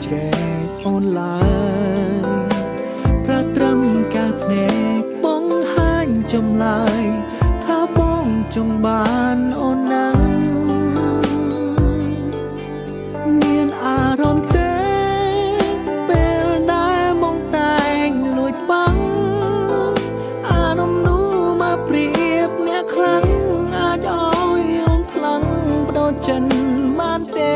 ជ្រែកអូនឡើយប្រាត្រឹមកែភ្នែកបង្ហាញចម្លើយថាបងចង់បានអូនណាំងមានអារម្មណ៍ទេពេលដែលមកតែងលួចបាំងអារម្មណ៍នោះមកប្រៀបអ្នកខ្លាំងអាចឲ្យអូនផ្លាំងបដូរចិនបានទេ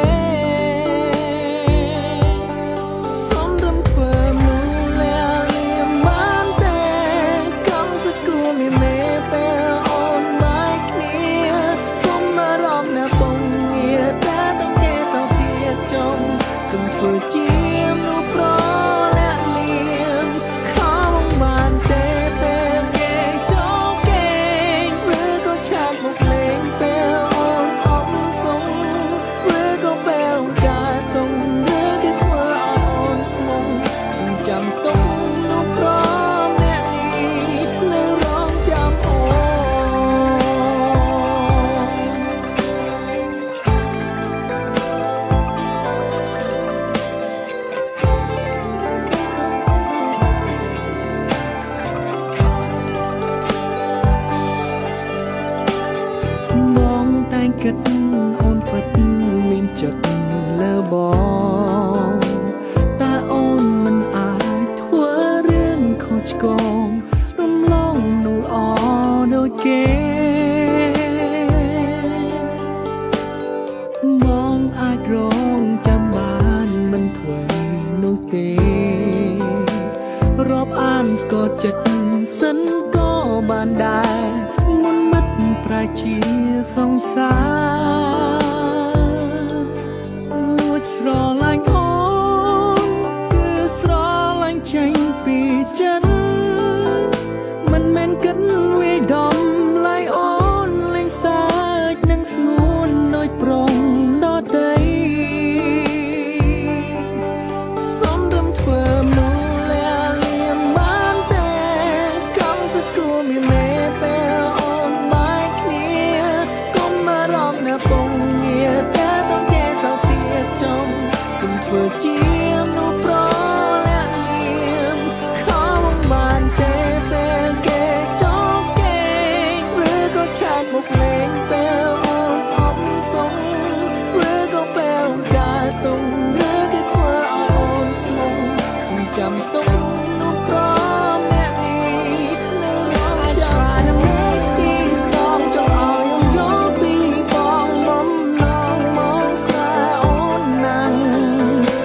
ធ្វើជាមនុស្សប្រលាក់លៀងខំបានទេពេលគេចូលគេឬក៏ឆាតមកលេងពេលអូនអំសុងឬក៏ពេលការតុងឬគេធ្វើឲ្យអូនស្មងសំចាំទុំមនុស្សប្រអ្នកនេះនៅរងចាំអូនគិតអូនពិតមានចិត្តលើបងតែអូនមិនអាចធ្វើរឿងខុសឆ្គងរំលងនោះល្អដូចគេបងអាចរងចាំបានមិនធ្វើនោះទេរាប់អានស្គាល់ចិត្តសិនក៏បានដែរមុនមិត្តប្រជាសង្សារលួចស្រឡាញ់អូនគឺស្រឡាញ់ចេញពីចិត្តមិនមែនគិតវាយដំឡៃអូនលេងសើចនឹងស្ងួនដូចប្រុងដតីសំរំធ្វើមនុស្សលាលៀមបានទេកំសគូមានមេពេលអូនបាយគ្នាកុំមករំនៅពងងារតែต้องគេទៅទៀតចង់សុំធ្វើជាមនុស្សប្រលាក់លៀមខំបានទេពេលគេចង់គេឬក៏ឆាតមកលេងពេលអូនអំសុងឬក៏ពេលការទុំឬគេធ្វើឲ្យអូនស្មងសុំចាំទុំនោះប្រអ្នកនេះនៅរងចាំទីសងចង់ឲ្យអូនយល់ពីបងបំណងមកស្នេហ៍អូនណាំង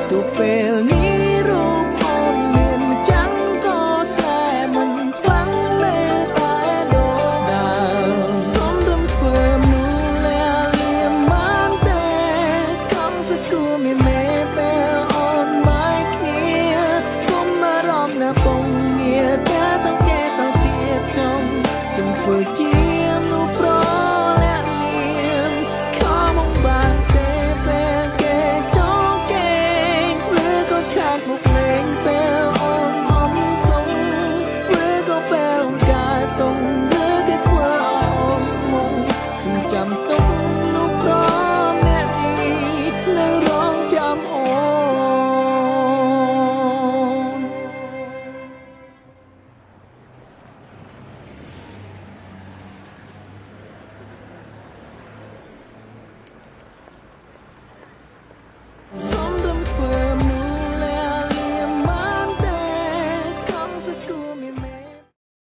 ទោះពេលនេះរូបអូនមានចាំងក៏ស្នេហ៍មិនខ្លាំងលើតែដូចដើមសុំត្រឹមធ្វើមនុស្សលាលៀមបានទេកំសគូមានមេពេលអូនបាយគ្នាកុំមករំនៅពងងារតែต้องគេទៅទៀតចង់សុំធ្វើជាមនុស្សប្រលាក់លៀមខំបានទេពេលគេចង់គេឬក៏ឆាតមក